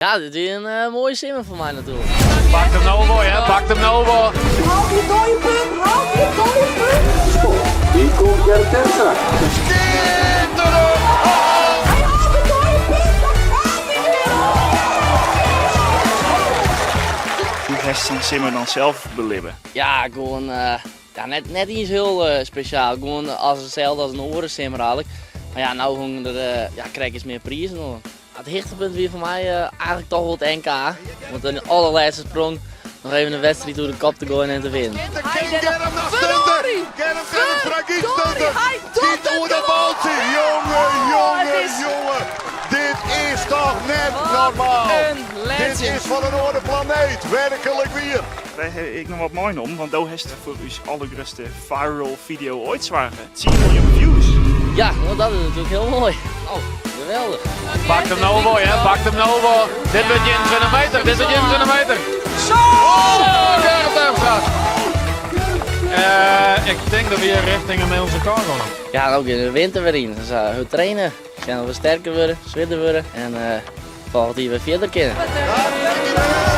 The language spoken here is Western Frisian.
Ja, dit wie in moaie simmer foar my natuerlik. Pakt him no wol, hè? Pakt him no wol. Haal die dode punt, haal die dode punt. Hier komt Gerrit Terpstra. Skitterend! Hij haalt de dode punt, daar gaat hij weer. Hoe hast sa'n simmer dan sels belibbe? Ja, gewoan ja, net, net iens hiel spesjaal. Gewoan as itselde as in oare simmer eigentlik. Mar ja, no hongen der ja, krekt iets mear prizen oan. It hichtepunt wie foar my eigentlik toch wol it NK. Want yn de allerlêste sprong noch even in wedstriid oer de kop te goaien en te winnen. Verdorie! Verdorie, hij doet het Oer de gewoon! baltsje. Jongen, Oh, jongen, het is- jongen. Dit is toch net normaal. Een Dit legend. is fan in oare planeet. Werklik wier. Wy hawwe ek noch wat meinommen, want do hast foar ús allergrutste viral video oait soarge. 10 miljoen views. Ja, want dat is natuerlik hiel moai. Oh, geweldich. Pakt him no wol, hè? Pakt him no wol. Dit wurdt 21 meter, dit wurdt 21 meter. Zo! Oh, Gerrit Terpstra. Ik tink dat wy rjochting in onze kant gean. Ja, no gean de winter wer yn. Dus hurd traine. Sjen oft we sterker wurde, swierder wurde en uh, folgjend jier wer fierder kinne. Daar is hij weer.